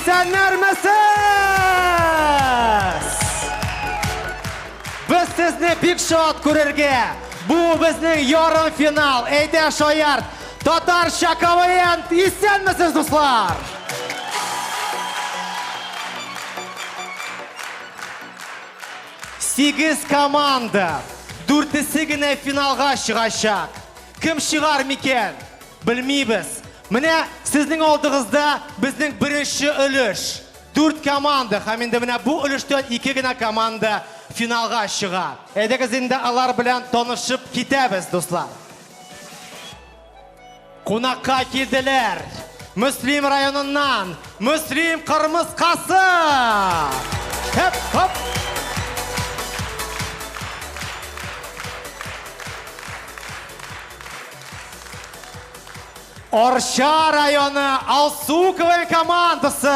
Исәннәрмесез! Без сезне бик шат күрергә. Бу безнең ярым финал. Әйдә шаярт. Татарча КВН. Исәнмесез, дуслар! Сигез команда. Дүртесе генә финалга чыгачак. Кем чыгар микән? Белмибез. Менә сезнең алдыгызда безнең беренче өлеш. Дүрт команда һәм инде менә бу өлештән ике генә команда финалга чыга. Әйдәгез инде алар белән танышып китәбез, дуслар. Кунакка килделәр. Мөслим районыннан Мөслим кырмыскасы. Хеп, хоп. Арча районы Алсу КВН командасы.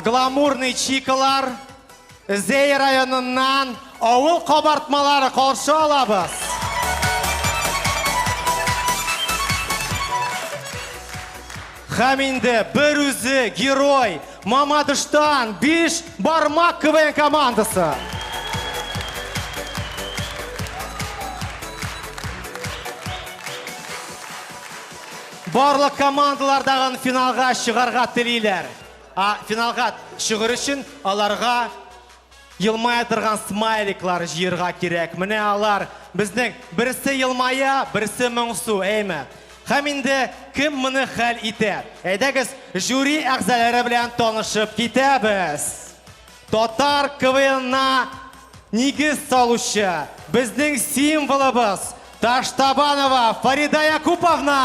Гламурный чикалар Зәй районыннан авыл кабартмалары каршы алабыз. Һәм инде бер үзе герой Мамадыштан биш бармак КВН командасы. Барлык командалар дагын финалга чыгарга телиләр. А финалга чыгыр өчен аларга елмая торган смайликлар җыерга кирәк. Менә алар безнең берсе елмая, берсе моңсу, әйме? Һәм инде кем моны хәл итә? Әйдәгез, жюри әгъзалары белән танышып китәбез. Татар КВНна нигез салучы, безнең символыбыз Таштабанова Фарида Якуповна!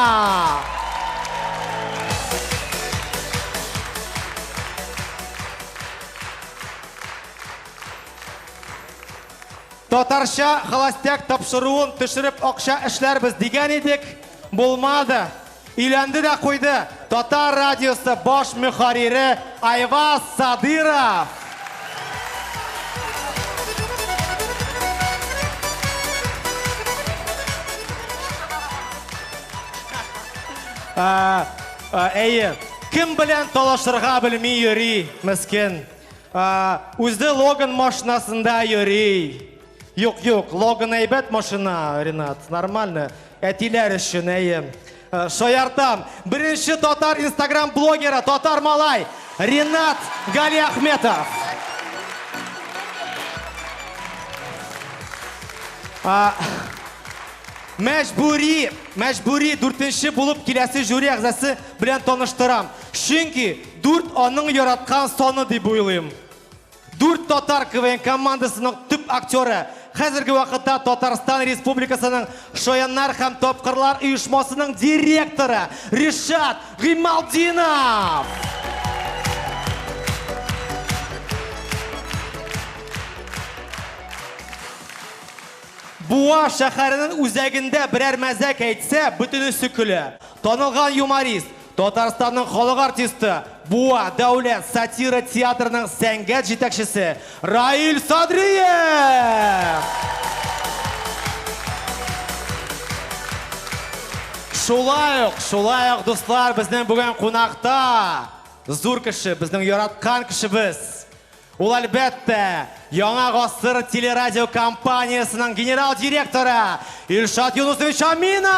Татарча холостяк тапшыруын төшереп акча эшләрбез дигән идек, булмады. Өйләнде дә куйды. Татар радиосы баш мөхәррире Айваз Садыров. Әйе, кем белән талашырга белми йөри, мескен. Үзе Логан машинасында йөри. Юк, юк, Логан әйбәт машина, Ренат, нормально. Әтиләр өчен, әйе. Э, шаяртам. Беренче татар инстаграм блогеры, татар малай, Ренат Галиахметов. Мәҗбүри, мәҗбүри дүртенче булып киләсе жюри әгъзасы белән таныштырам. Чөнки дүрт аның яраткан саны дип уйлыйм. Дүрт татар КВН командасының төп актеры, хәзерге вакытта Татарстан Республикасының Шаяннар һәм тапкырлар оешмасының директоры Ришат Гыймалтдинов! Буа шәһәренең үзәгендә берәр мәзәк әйтсә, бөтенесе көлә. Танылган юморист, Татарстанның халык артисты, Буа дәүләт сатира театрының сәнгать җитәкчесе Раил Садриев! Шулай ук, шулай ук, дуслар, безнең бүген кунакта зур кеше, безнең яраткан кешебез. Ул, әлбәттә, Яңа гасыр телерадиокомпаниясенең генерал директоры Илшат Юнусович Аминов!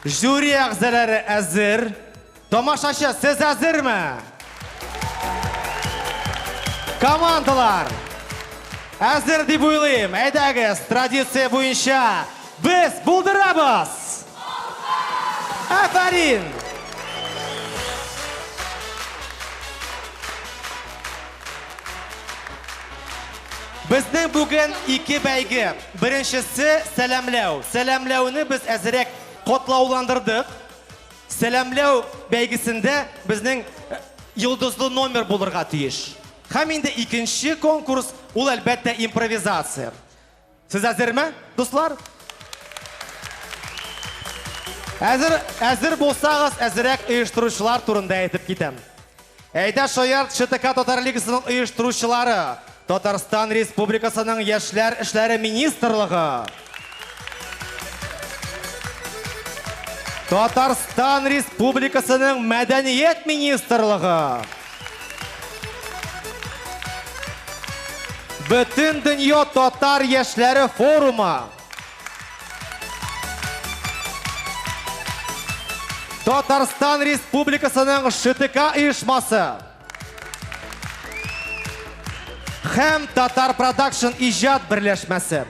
Жюри әгъзалары әзер. Тамашачы, сез әзерме? Командалар, әзер дип уйлыйм. Әйдәгез, традиция буенча без булдырабыз! Афәрин! Безнең бүген ике бәйге. Беренчесе сәламләү. Сәламләүне без әзерәк катлауландырдык. Сәламләү бәйгесендә безнең йолдызлы номер булырга тиеш. Һәм инде икенче конкурс, ул әлбәттә импровизация. Сез әзерме, дуслар? Әзер, әзер булсагыз, әзерәк оештыручылар турында әйтеп китәм. Әйдә шаярт ШТК Татар лигасының оештыручылары, Татарстан Республикасының Яшьләр эшләре министрлыгы, Татарстан Республикасының Мәдәният министрлыгы, Бөтендөнья татар яшьләре форумы, Татарстан Республикасының ШТК оешмасы һәм Татар Продакшн иҗат берләшмәсе.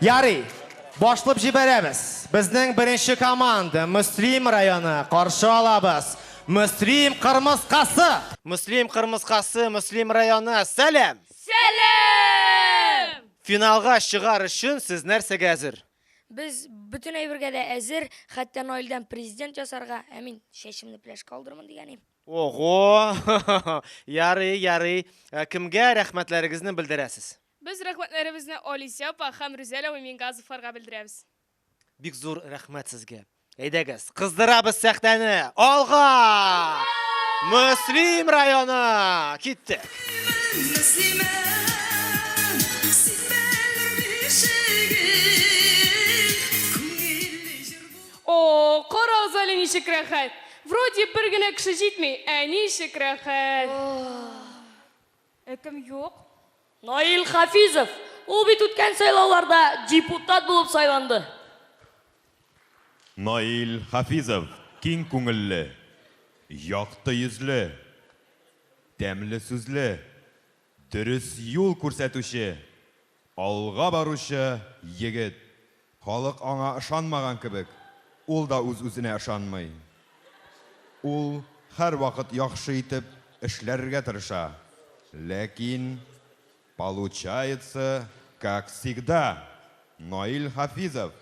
Ярый, башлап җибәрәбез. Безнең беренче команда Мөслим районы каршы алабыз. Мөслим кырмыскасы. Мөслим кырмыскасы, Мөслим районы. Сәлам! Сәлам! Финалга чыгар өчен сез нәрсәгә әзер? Без бөтен әйбергә дә әзер, хәтта Наилдән президент ясарга. Ә мин чәчемне пеләшкә алдырмын дигән идем. Ого! Ярый, ярый. Ә, Кемгә рәхмәтләрегезне белдерәсез? Без рәхмәтләребезне Алисә апа һәм Рүзәл абый Мингазовларга белдерәбез. Бик зур рәхмәт сезгә. Әйдәгез, кыздырабыз сәхнәне. Алга! Мөслим районы! Киттек! Мөслимәм, син белер бишегем, күңелле җыр бул. О, карагыз әле ничек рәхәт! Вроде бер генә кеше җитми, ә ничек рәхәт! Ә кем юк? Наил Хафизов! Ул бит үткән сайлауларда депутат булып сайланды. Наил Хафизов киң күңелле, якты йөзле, тәмле сүзле, дөрес юл күрсәтүче, алга баручы егет. Халык аңа ышанмаган кебек, ул да үз-үзенә ышанмый. Ул һәрвакыт яхшы итеп эшләргә тырыша, ләкин получается как всегда. Наил Хафизов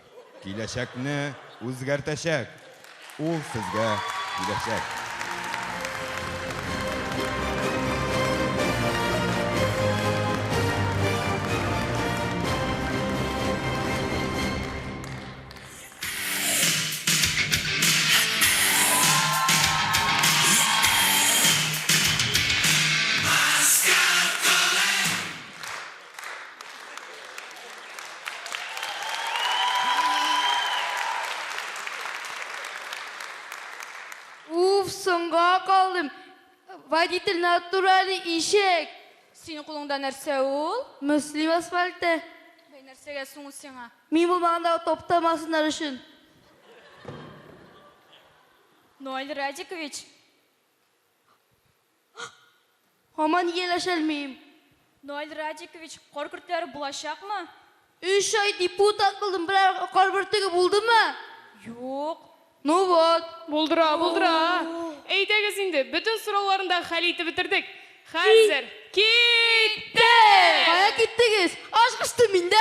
киләчәкне үзгәртәчәк, ул сезгә киләчәк. Уф, соңга калдым. Водитель натуральный ишек. Синең кулыңда нәрсә ул? Мөслим асфальты. Бәй, нәрсәгә соң ул сиңа? Мин булмаганда таптамасыннар өчен. Наил Радикович. Һаман ияләшәлмим. Наил Радикович, кар көртләре булачакмы? Өч ай депутат булдым, берәр кар бөртеге булдымы? Юк. Ну вот. Булдыра, булдыра. Әйдәгез инде, бөтен сорауларын да хәл итеп бетердек. Хәзер киттек! Кая киттегез? Ашкышты миндә.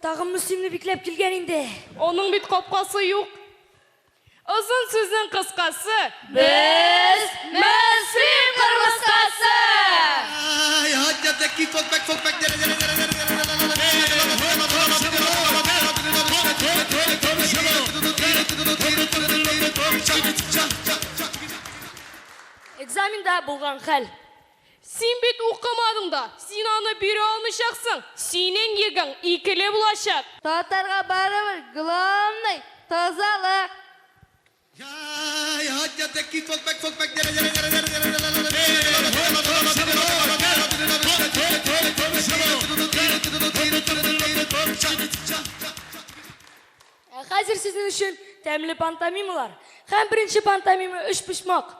Тагын Мөслимне бикләп килгән инде. Аның бит капкасы юк. Озын сүзнең кыскасы, Без Мөслим кырмыскасы! Экзаменда булган хәл. Син бит укымадың да, син аны бирә алмыйчаксың. Синең ЕГЭң икеле булачак. Татарга барыбер, главный тазалык. Ә хәзер сезнең өчен тәмле пантомималар. Һәм беренче пантомима өчпочмак.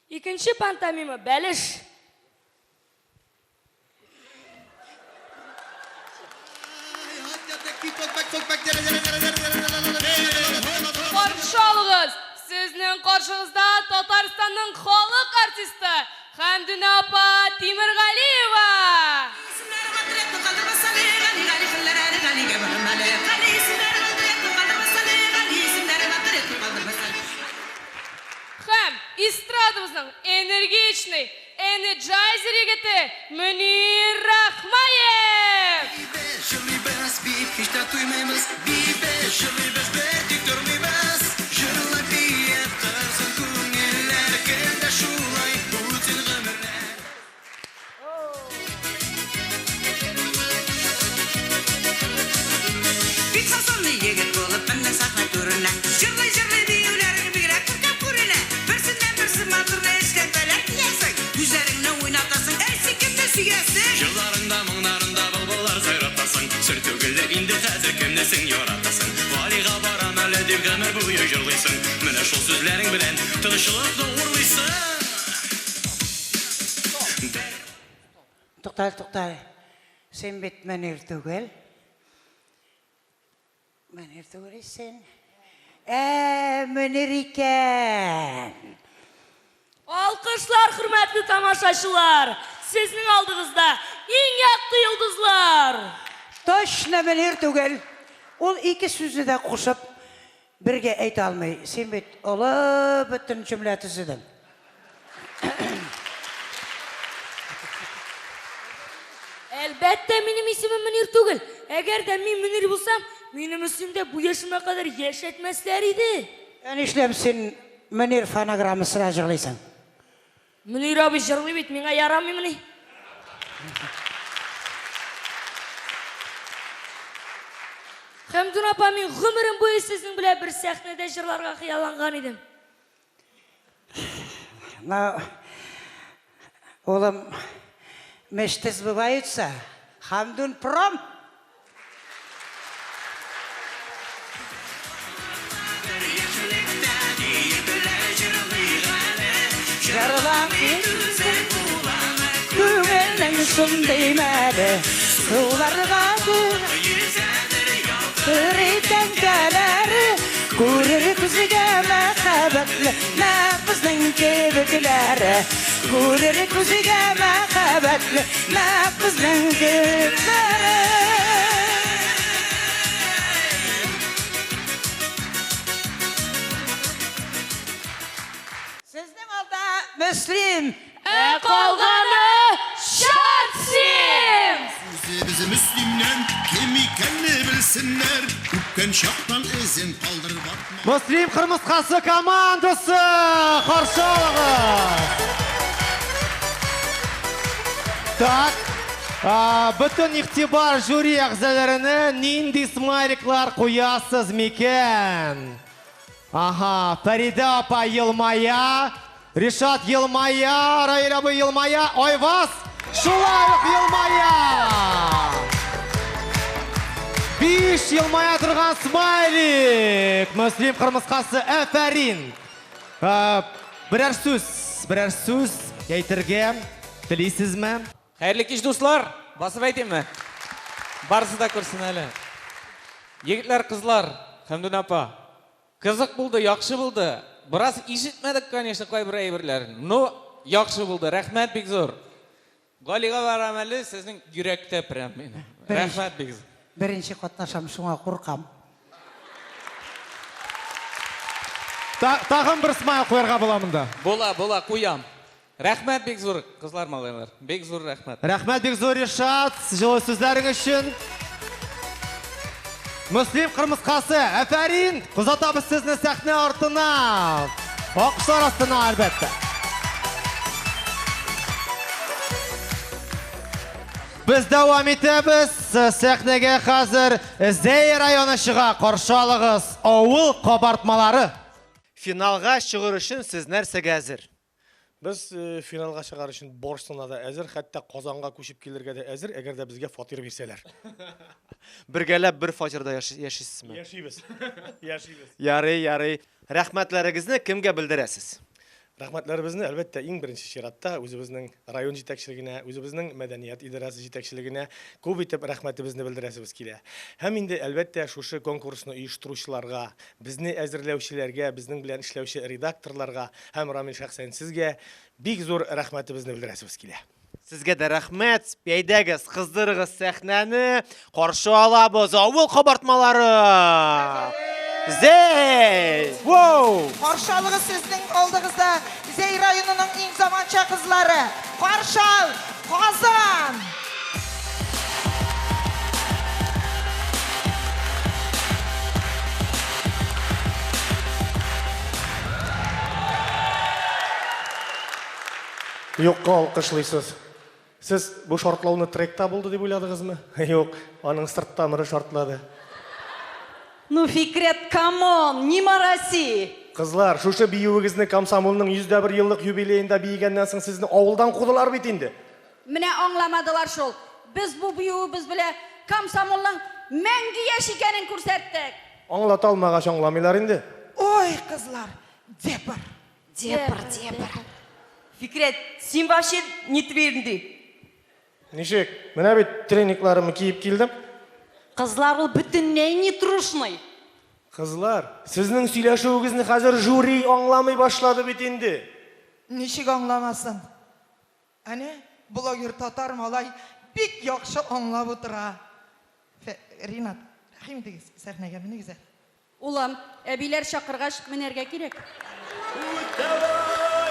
Икенче пантомима бәлеш. Каршы алыгыз! Сезнең каршыгызда Татарстанның халык артисты Хәмдүнә апа Тимергалиева! Һәм эстрадабызның энергичный, Energizer егете Мөнир Рахмаев! Җырлыйбыз биеп, һич тә туймыйбыз. Биибез, җырлыйбыз, бер тик тормыйбыз. Җырлап биеп торсын күңелләр, көн дә шулай үтсен гомерләр. Бик фасонлы егет булып менде сәхнә түренә. Җырлый-җырлый биюләрең бигрәк күркәм күренә. Берсеннән-берсе матур эшләнмәләр киясең. Күзләреңне уйнатасың, әй син кемне сөясең? Җырларыңда, моңнарыңда былбыллар сайратасың. Сер түгелдер инде хәзер кемне син яратасың. Галига барам әле дип гомер буе җырлыйсың. Менә шул сүзләрең белән тынычлыкны урлыйсың. Туктале, туктале. Син бит Мөнир түгел. Мөнир түгел ич син. Ә, Мөнир икән. Алкышлар, хөрмәтле тамашачылар! Сезнең алдыгызда иң якты йолдызлар! Точно Мөнир түгел. Ул ике сүзне дә кушып бергә әйтә алмый. Син бит олы бөтен җөмлә төзедең. Әлбәттә, минем исемем Мөнир түгел. Әгәр дә мин Мөнир булсам, минем өстемдә бу яшемә кадәр яшәтмәсләр иде. Ә нишләп син Мөнир фонограммасына җырлыйсың? Мөнир абый җырлый бит, миңа ярамыймыни? Хәмдүн апа, мин гомерем буе сезнең белән бер сәхнәдә җырларга хыялланган идем. Но, улым, мечты сбываются. Хамдун пром. Җырлап Күңелнең шундый мәле, суларга тәңкәләре, күрер күзгә мәхәббәтле, нәкъ безнең кебекләре. Күрер күзгә мәхәббәтле, нәкъ безнең кебекләре. Сезнең алда Мөслим. Ә калганы Чартсим! Үзебез Мөслимнән кем икәнне белсеннәр, үпкән чактан эзен калдырып атма. Мөслим кырмыскасы командасы каршы алыгыз. Так, бөтен игътибар жюри әгъзаларына нинди смайликлар куясыз микән? Ага, Фәридә апа елмая, Ришат елмая, Раил абый елмая, Айваз шулай ук елмая. Биш елмая торган смайлик. Мөслим кырмыскасы, әфәрин. Берәр сүз, берәр сүз әйтергә телисезме? Хәерле кич, дуслар! Басып әйтимме? Барысы да күрсен әле. Егетләр, кызлар, Хәмдүн апа. Кызык булды, яхшы булды. Бераз ишетмәдек, конечно, кайбер әйберләрен. Но яхшы булды. Рәхмәт бик зур. Галига барам әле, сезнең йөрәктә прям мин. Рәхмәт бик зур. Беренче катнашам, шуңа куркам. Тагын бер смайл куярга була монда. Була, була, куям. Рәхмәт бик зур, кызлар, малайлар. Бик зур рәхмәт. Рәхмәт бик зур, Ришат, җылы сүзләрең өчен. Мөслим кырмыскасы, әфәрин, озатабыз сезне сәхнә артына. Алкышлар астына, әлбәттә. Без дәвам итәбез. Сәхнәгә хәзер Зәй районы чыга. Каршы алыгыз, авыл кабартмалары. Финалга чыгыр өчен сез нәрсәгә әзер? Без финалга чыгар өчен барысына да әзер, хәтта Казанга күчеп килергә дә әзер, әгәр дә безгә фатир бирсәләр. Бергәләп бер фатирда яшисезме? Яшибез. Яшибез. Ярый, ярый. Рәхмәтләрегезне кемгә белдерәсез? Рәхмәтләребезне, әлбәттә, иң беренче чиратта үзебезнең район җитәкчелегенә, үзебезнең мәдәният идарәсе җитәкчелегенә күп итеп рәхмәтебезне белдерәсебез килә. Һәм инде, әлбәттә, шушы конкурсны оештыручыларга, безне әзерләүчеләргә, безнең белән эшләүче редакторларга һәм Рамил шәхсән сезгә бик зур рәхмәтебезне белдерәсебез килә. Сезгә дә рәхмәт. Әйдәгез, кыздырыгыз сәхнәне. Каршы алабыз авыл кабартмалары. Зәй! Воу! Каршы алыгыз сезнең алдыгызда Зәй районының иң заманча кызлары. Каршы ал, Казан! Юкка алкышлыйсыз. Сез бу шартлауны тректа булды дип уйладыгызмы? Юк, аның сырт тамыры шартлады. Ну, Фикрет, камон, не мороси! Кызлар, шушы биюегезне комсомолның 101 еллык юбилеенда биегәннән соң сезне авылдан кудылар бит инде. Менә аңламадылар шул. Без бу биюебез белән комсомолның мәңге яшь икәнен күрсәттек. Аңлата алмагач аңламыйлар инде. Ой, кызлар, депр. Депр, депр. Фикрет, син вообще не твердый. Ничек? Менә бит треникларымны киеп килдем. Кызлар, ул бөтенләй не трушный. Кызлар, сезнең сөйләшүегезне хәзер жюри аңламый башлады бит инде. Ничек аңламасын? Әнә, блогер татар малай бик яхшы аңлап утыра. Ринат, рәхим итегез, сәхнәгә менегез әле. Улым, әбиләр чакыргач, менәргә кирәк.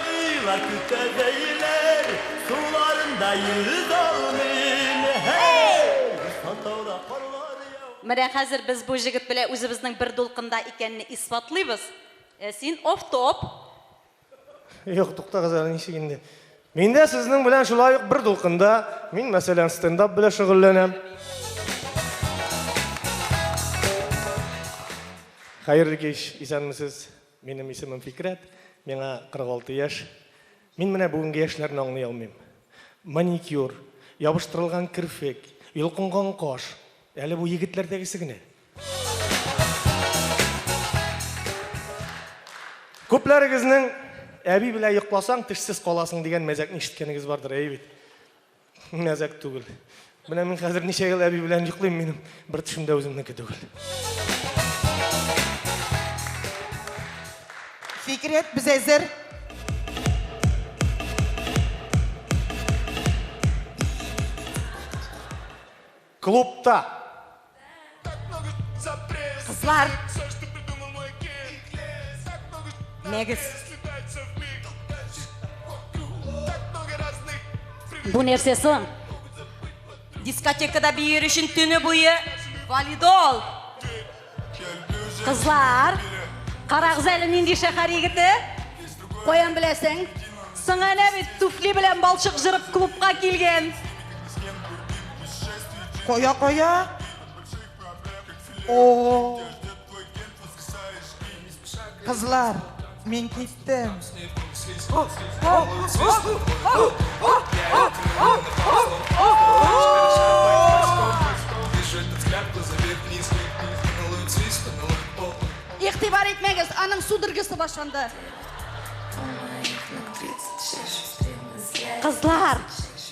Айлар көтәдәйләр, суларында йөзә алмыйм. Һей! Тауда карлар Менә хәзер без бу җегет белән үзебезнең бер дулкында икәнне исбатлыйбыз. Ә син оф-топ. Юк, туктагыз әле, ничек инде? Мин дә сезнең белән шулай ук бер дулкында. Мин, мәсәлән, стендап белән шөгыльләнәм. Хәерле кич, исәнмесез. Минем исемем Фикрәт, миңа 46 яшь. Мин менә бүгенге яшьләрне аңлый алмыйм. Маникюр, ябыштырылган керфек, йолкынган каш. Әле бу егетләрдәгесе генә. Күпләрегезнең әби белән йокласаң, тешсез каласың дигән мәзәкне ишеткәнегез бардыр, әйе бит? Мәзәк түгел. Менә мин хәзер ничә ел әби белән йоклыйм, минем бер тешем дә үземнеке түгел. Фикрет, без әзер. Клубта. Кызлар. Мәгез. Бу нәрсә соң? Дискотекада биер өчен төне буе валидол. Кызлар, карагыз әле нинди шәһәр егете? Каян беләсең? Соң әнә бит туфли белән балчык җырып клубка килгән. Кая, кая? О! Кызлар, мин киттем. О, о, о, о, о, о, о, о, о. Вижу этот взгляд, глаза вверх вниз. Наловит свист, наловит пол. Игътибар итмәгез, аның судорогасы башланды. Кызлар,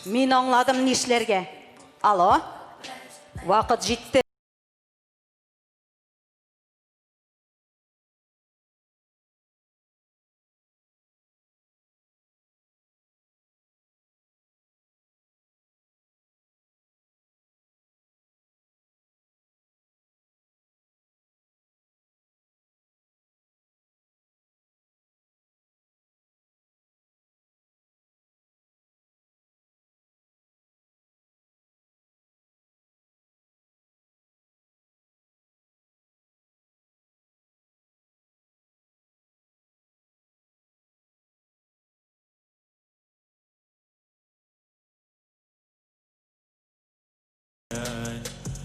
мин аңладым нишләргә. Алло? Вакыт җитте.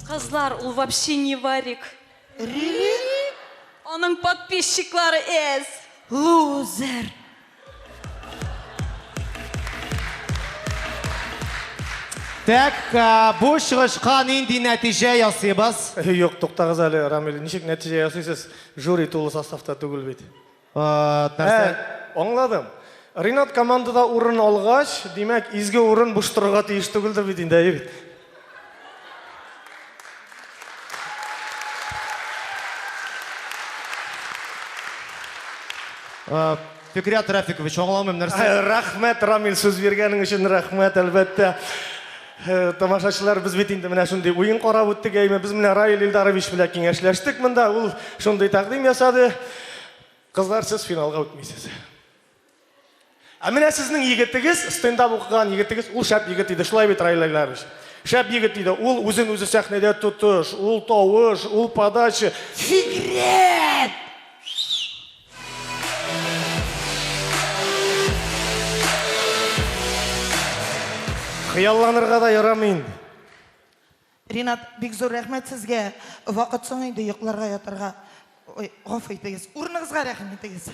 Кызлар, ул вообще не варик. Really? Аның подписчиклары әз. Лузер. Так, бу чыгышка нинди нәтиҗә ясыйбыз? Юк, туктагыз әле, Рамил, ничек нәтиҗә ясыйсыз? Жюри тулы составта түгел бит. Нәрсә? Аңладым. Ринат командада урын алгач, димәк, изге урын буш торырга тиеш түгелдер бит инде, әйе бит? Фикрят Рафикович, аңламыйм нәрсә. Рәхмәт, Рамил, сүз биргәнең өчен рәхмәт, әлбәттә. Тамашачылар, без бит инде менә шундый уен карап үттек, әйме, без менә Раил Илдарович белән киңәшләштек монда, ул шундый тәкъдим ясады. Кызлар, сез финалга үтмисез. Ә менә сезнең егетегез, стендап укыган егетегез, ул шәп егет иде, шулай бит, Раил Айдарович? Шәп егет иде. Ул үзен үзе сәхнәдә тотыш, ул тавыш, ул подача. Фикрәт! Хыялланырга да ярамый инде. Ринат, бик зур рәхмәт сезгә. Вакыт соң инде, йокларга ятарга. Ой, гафу итегез. Урыныгызга рәхим итегез.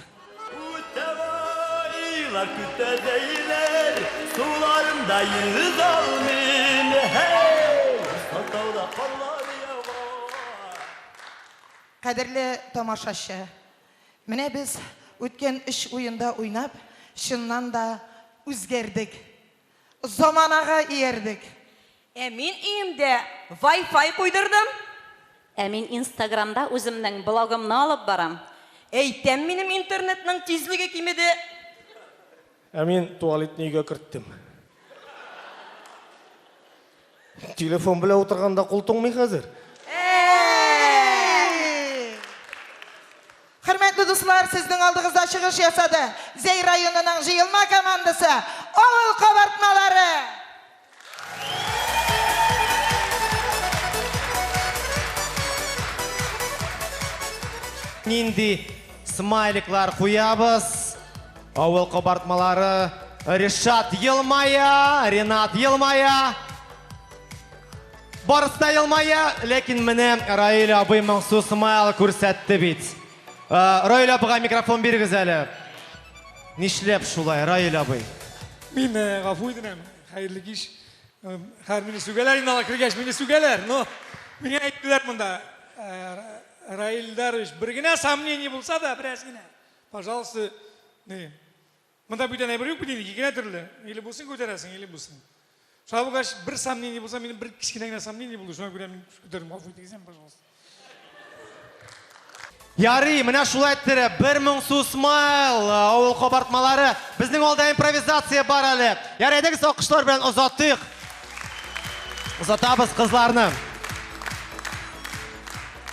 Айлар көтә зәйләр, суларында йөз алмыйм, һәй! Сатауда карлар ява. Кадерле тамашачы, менә без үткән өч уенда уйнап, чыннан да үзгәрдек. Заманага иярдек. Ә мин өемдә вай-фай куйдырдым. Ә мин Инстаграмда үземнең блогымны алып барам. Әйтәм, минем интернетның тизлеге кимеде. Ә мин туалетны өйгә керттем. Телефон белән утырганда кул туңмый хәзер. Хөрмәтле дуслар, сезнең алдыгызда чыгыш ясады Зәй районының җыелма командасы Авыл кабартмалары! Нинди смайликлар куябыз? Авыл кабартмалары. Ришат елмая, Ренат елмая. Барысы да елмая, ләкин менә Раил абый моңсу смайл күрсәтте бит. Э, Раил абыйга микрофон бирегез әле. Нишләп шулай, Раил абый? Мин э, гафу итенәм, хәерле кич. Э, хәзер мине сүгәләр инде алар кергәч, мине сүгәләр. Но миңа әйттеләр монда, Раил Илдарович, бер генә сомнение булса да, бераз генә. Пожалуйста, не, Монда бүтән әйбер юк бит инде, ике генә төрле. Или бусын күтәрәсең, или бусын. Шулай булгач, бер сомнение булса, минем бер кечкенә генә сомнение булды, шуңа күрә мин күтәрдем. Гафу итегез, пожалуйста. Ярый, менә шулай иттереп, бер моңсу смайл, авыл кабартмалары. Безнең алда импровизация бар әле. Ярый, әйдәгез алкышлар белән озатыйк. Озатабыз кызларны.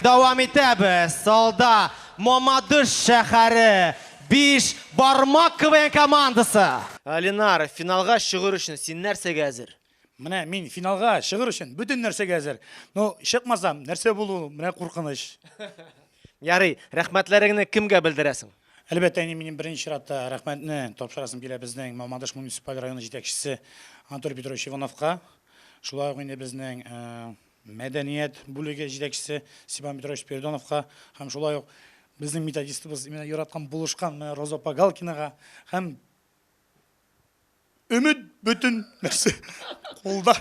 Дәвам итәбез. Алда Мамадыш шәһәре. Биш бармак КВН командасы. Ленар, финалга чыгыр өчен син нәрсәгә әзер? Менә мин финалга чыгыр өчен бөтен нәрсәгә әзер. Ну, чыкмасам, нәрсә булу, менә куркыныч. Ярый, рәхмәтләреңне кемгә белдерәсең? Әлбәттә, инде минем беренче чиратта рәхмәтне тапшырасым килә безнең Мамадыш муниципаль районы җитәкчесе Анатолий Петрович Ивановка. Шулай ук инде безнең мәдәният бүлеге җитәкчесе Степан Петрович Спиридоновка һәм шулай ук безнең методистыбыз, именно яраткан, булышкан менә Роза апа Галкинага һәм өмет бөтен нәрсә кулда.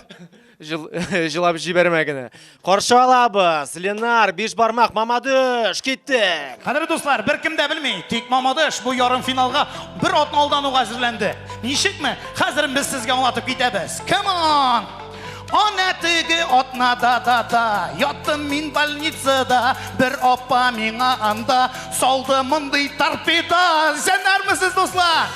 Җылап җибәрмә генә. Каршы алабыз, Ленар, Бишбармак, Мамадыш, киттек! Кадерле дуслар, беркем дә белми, тик Мамадыш бу ярымфиналга бер атна алдан ук әзерләнде. Ничекме? Хәзер без сезгә аңлатып китәбез. Come on! Әнә теге атнада да да яттым мин больницада, бер апа миңа анда салды мондый торпеда. Исәннәрмесез, дуслар?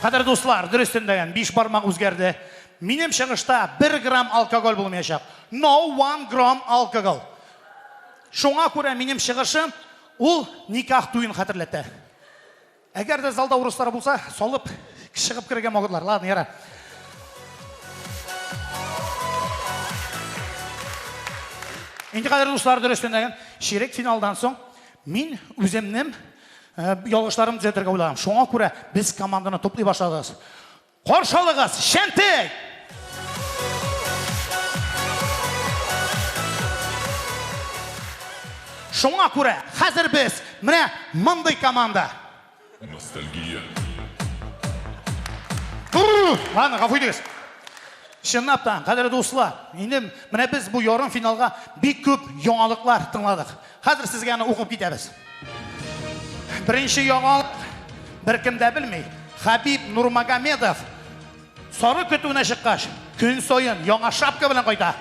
Кадерле дуслар, дөрестен дә, биш бармак үзгәрде. Минем чыгышта бер грамм алкоголь булмаячак. No one gram alcohol. Шуңа күрә минем чыгышым ул никах туен хәтерләтә. Әгәр дә залда урыслар булса, салып чыгып керергә могыдлар. Ладно, яра. Инде кадерле дуслар, дөрестен дә, чирек финалдан соң мин үземнең э, ялгышларымны төзәтергә уйладым. Шуңа күрә без команданы туплый башладык. Каршы алыгыз, Шәнтек! Шуңа күрә хәзер без менә мондый команда. Ностальгия. Ладно, гафу итегез. Чынлап та, кадерле дуслар, инде менә без бу ярым финалга бик күп яңалыклар тыңладык. Хәзер сезгә аны укып китәбез. Беренче яңалык беркем дә белми. Хәбиб Нурмагомедов сары көтүенә чыккач, көн саен яңа шапка белән кайта.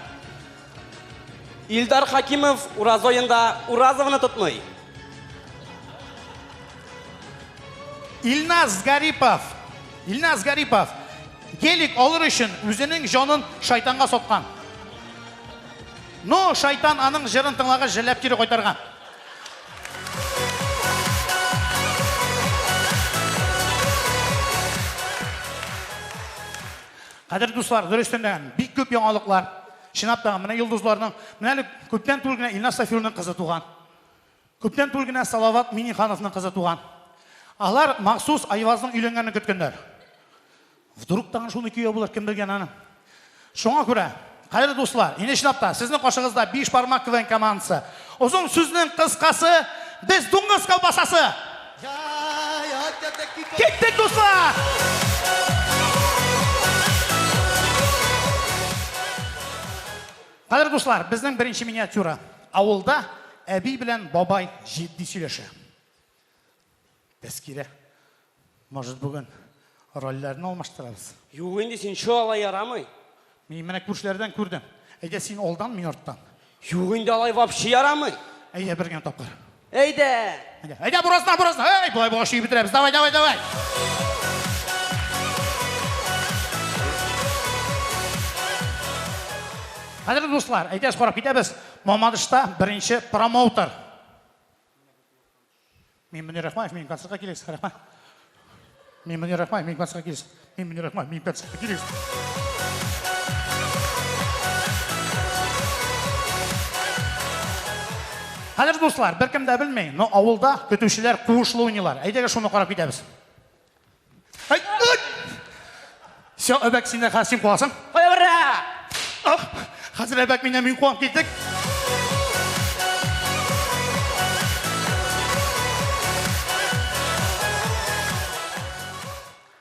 Илдар Хакимов Ураза аенда Уразовны тотмый. Илназ Гарипов, Илназ Гарипов гелик алыр өчен үзенең җанын шайтанга саткан. Но шайтан аның җырын тыңлагач, жәлләп кире кайтарган. Кадерле дуслар, дөрестән дә бик күп яңалыклар. Чынлап та, менә йолдызларның, менә әле күптән түгел генә Илназ Сафиуллинның кызы туган. Күптән түгел генә Салават Миннихановның кызы туган. Алар махсус Айвазның өйләнгәнен көткәннәр. Вдруг тагын шундый кияү булыр, кем белгән аны. Шуңа күрә, кадерле дуслар, инде чынлап та, сезнең каршыгызда Биш бармак КВН командасы. Озын сүзнең кыскасы, без дуңгыз колбасасы! Киттек, дуслар! Кадерле дуслар, безнең беренче миниатюра. Авылда әби белән бабай җитди сөйләшә. Тәскирә, может, бүген рольләрне алмаштырабыз? Юк инде, син чё, алай ярамый. Мин менә күршеләрдән күрдем. Әйдә, син алдан, мин арттан. Юк инде, алай вообще ярамый. Әйдә, бер генә тапкыр. Әйдә! Әйдә, әйдә, буразна, буразна! Әй, болай булгач чөеп бетерәбез. Давай, давай, давай! Кадерле дуслар, әйдәгез карап китәбез. Мамадышта беренче промоутер. Мин Мөнир Рахмаев, минем концертка килегез, рәхмәт. Мин Мөнир Рахмаев, минем концертка килегез. Мин Мөнир Рахмаев, минем концертка килегез. Хәзер, дуслар, беркем дә белми, но авылда көтүчеләр куышлы уйныйлар. Әйдәгез шуны карап китәбез. Ай, ай! Все, әбәк, син дә хәзер син куасың. Кая бара? Ах, хәзер әбәк миннән мин куам киттек.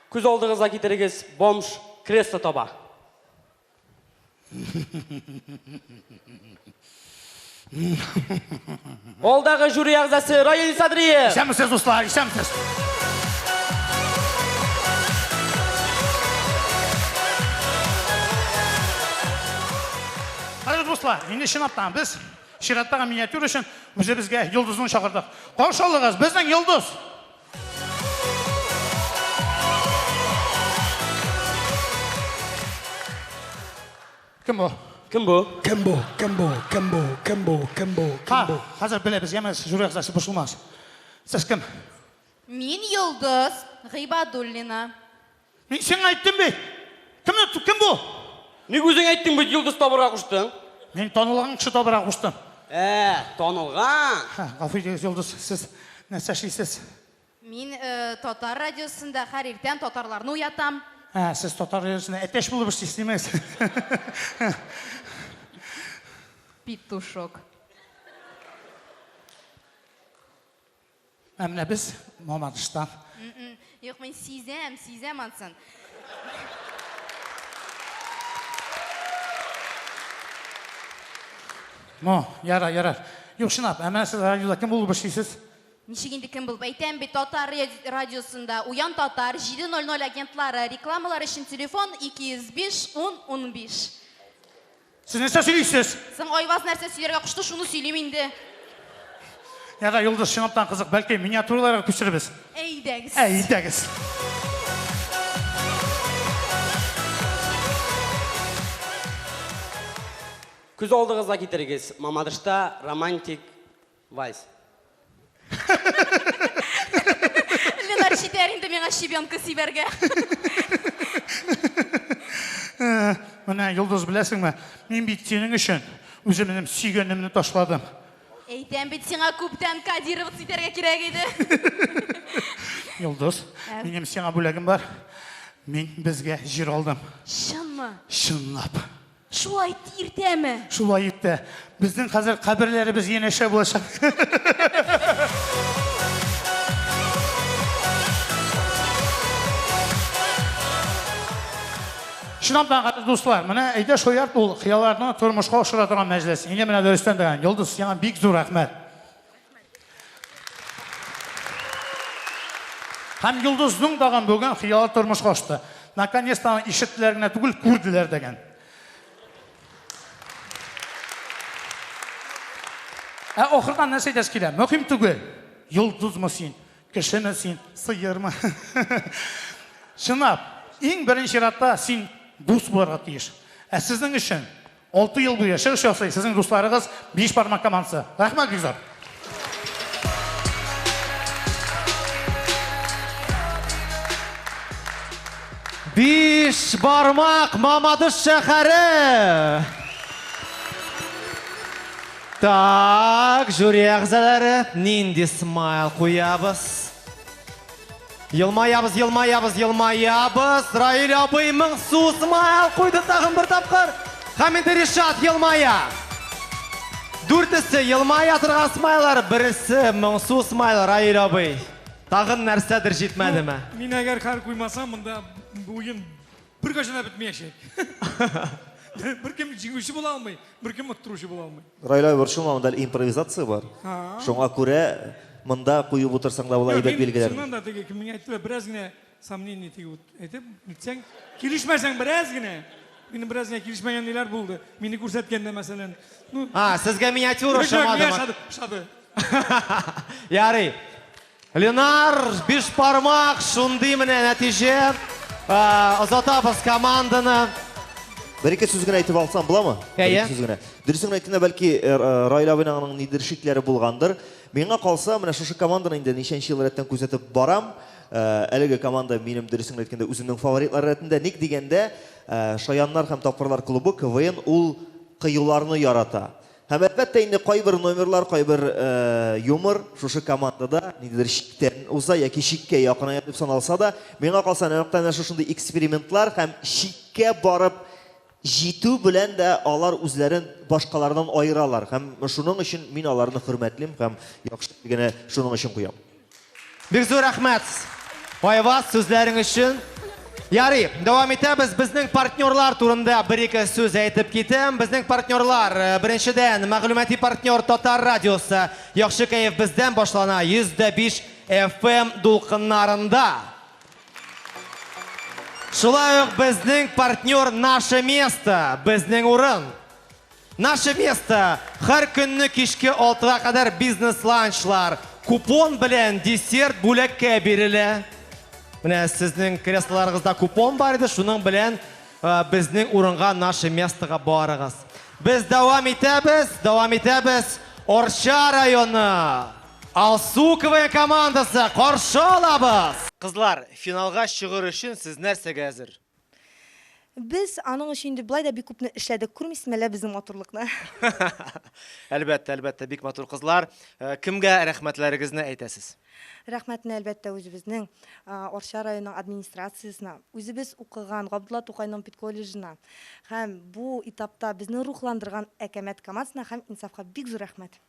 Күз алдыгызга китерегез, бомж кресло таба. Алдагы жюри әгъзасы Раил Садриев. Исәнмесез, дуслар, исәнмесез. Хәзер, дуслар, инде чынлап та без чираттагы миниатюра өчен үзебезгә йолдызны чакырдык. Каршы алыгыз, безнең йолдыз! Кем бу? Кем бу? Кем бу? Кем бу? Кем бу? Кем бу? Кем бу? Ха, хәзер беләбез, яме, жюри әгъзасы борчылмагыз. Сез кем? Мин Йолдыз Гыйбадуллина. Мин сиңа әйттем бит. Кем, кем бу? Ник үзең әйттең бит, йолдыз табырга куштың. Мин танылган кеше табырга куштым. Ә, танылган. Ха, гафу итегез, Йолдыз, сез нәрсә эшлисез? Мин татар радиосында һәр иртән татарларны уятам. Ә, сез татар радиосында әтәч булып эшлисез, димәк. Петушок. Ә менә без Мамадыштан. Юк, мин сизәм, сизәм ансын. Ну, ярар, ярар. Юк, чынлап, ә менә сез радиода кем булып эшлисез? Ничек инде кем булып? Әйтәм бит, татар радиосында Уян татар, 7:00 агентлары, рекламалар өчен телефон 205 10 15. Сез нәрсә сөйлисез? Соң Айваз нәрсә сөйләргә кушты, шуны сөйлим инде. Ярар, Йолдыз, чынлаптан кызык, бәлки миниатюраларга күчербез. Әйдәгез. Әйдәгез. Күз алдыгызга китерегез, Мамадышта романтик вальс. Ленар, җитәр инде миңа щебенка сибәргә. Менә, Йолдыз, беләсеңме, мин бит синең өчен үземнең сөйгәнемне ташладым. Әйтәм бит, сиңа күптән кодироваться итәргә кирәк иде. Йолдыз, минем сиңа бүләгем бар. Мин безгә җир алдым. Чынмы? Чынлап. Шулай иртәме? Шулай иртә. Безнең хәзер каберләребез янәшә булачак. Чынлап та, кадерле дуслар, менә әйдә шаярт ул хыялларны тормышка ашыра торган мәҗлес. Инде менә дөрестән дә, Йолдыз, сиңа бик зур рәхмәт. Һәм Йолдызның тагын бүген хыялы тормышка ашты. Наконец-то аны ишеттеләр генә түгел, күрделәр дәгән. Ә ахырдан нәрсә әйтәсе килә? Мөһим түгел, йолдызмы син, кешеме син, сыермы? Чынлап, иң беренче чиратта син дус булырга тиеш. Ә сезнең өчен 6 ел буе чыгыш ясый сезнең дусларыгыз Биш бармак командасы. Рәхмәт бик зур. Биш бармак Мамадыш шәһәре. Так, жюри әгъзалары, нинди смайл куябыз? Елмаябыз, елмаябыз, елмаябыз. Раил абый моңсу смайл куйды тагын бер тапкыр. Һәм инде Ришат елмая. Дүртесе елмая торган смайлар, бересе моңсу смайл Раил абый. Тагын нәрсәдер җитмәдеме? Мин әгәр хәл куймасам, монда бу уен беркайчан да бетмәячәк. Беркем җиңүче була алмый, беркем оттыручы була алмый. Раил абый, борчылма, монда әле импровизация бар. А. Шуңа күрә монда куеп утырсаң да була Юк, әйбәт мин билгеләр. Чыннан да теге кем миңа әйттеләр, бераз генә сомнение теге вот әйтеп, нитсәң, килешмәсәң бераз генә. Минем бераз генә килешмәгән ниләр булды. Мине күрсәткәндә, мәсәлән. Ну, А, сезгә миниатюра Юк, юк, миңа ошамадымы? ошады, ошады. Ярый. Ленар, биш бармак, шундый менә нәтиҗә. Озатабыз команданы. Бер-ике сүз генә әйтеп алсам буламы? Әйе. Бер-ике сүз генә. Дөресен генә әйткәндә, бәлки Раил абыйның аның нидер шикләре булгандыр. Миңа калса, менә шушы команданы инде ничәнче ел рәттән күзәтеп барам. Әлеге команда минем дөресен генә әйткәндә үземнең фаворитлар рәтендә. Ник дигәндә, Шаяннар һәм Тапкырлар клубы КВН ул кыюларны ярата. Һәм әлбәттә инде кайбер номерлар, кайбер юмор шушы командада ниндидер чиктән уза яки чиккә якыная дип саналса да, миңа калса, нәкъ менә шушындый экспериментлар һәм чиккә барып җитү белән дә алар үзләрен башкалардан аералар. Һәм шуның өчен мин аларны хөрмәтлим һәм яхшы генә шуның өчен куям. Бик зур рәхмәт, Айваз, сүзләрең өчен. Ярый, дәвам итәбез. Безнең партнерлар турында бер-ике сүз әйтеп китәм. Безнең партнерлар, беренчедән, мәгълүмати партнер Татар радиосы. Яхшы кәеф бездән башлана 105 FM дулкыннарында. Шулай ук безнең партнер Наше место, безнең урын. Наше место һәр көнне кичке 6-га кадәр бизнес-ланчлар, купон белән десерт бүләккә бирелә. Менә сезнең креслоларыгызда купон бар иде, шуның белән безнең урынга Наше местога барыгыз. Без дәвам итәбез, дәвам итәбез. Арча районы Алсу КВН командасы каршы алабыз. Кызлар, финалга чыгыр өчен сез нәрсәгә әзер? Без аның өчен инде болай да бик күпне эшләдек. Күрмисезме әллә безнең матурлыкны? Әлбәттә, әлбәттә, бик матур кызлар. Кемгә рәхмәтләрегезне әйтәсез? Рәхмәтне, әлбәттә, үзебезнең Арча районы администрациясенә, үзебез укыган Габдулла Тукайның педколледжына һәм бу этапта безне рухландырган Әкәмәт командасына һәм Инсафка бик зур рәхмәт.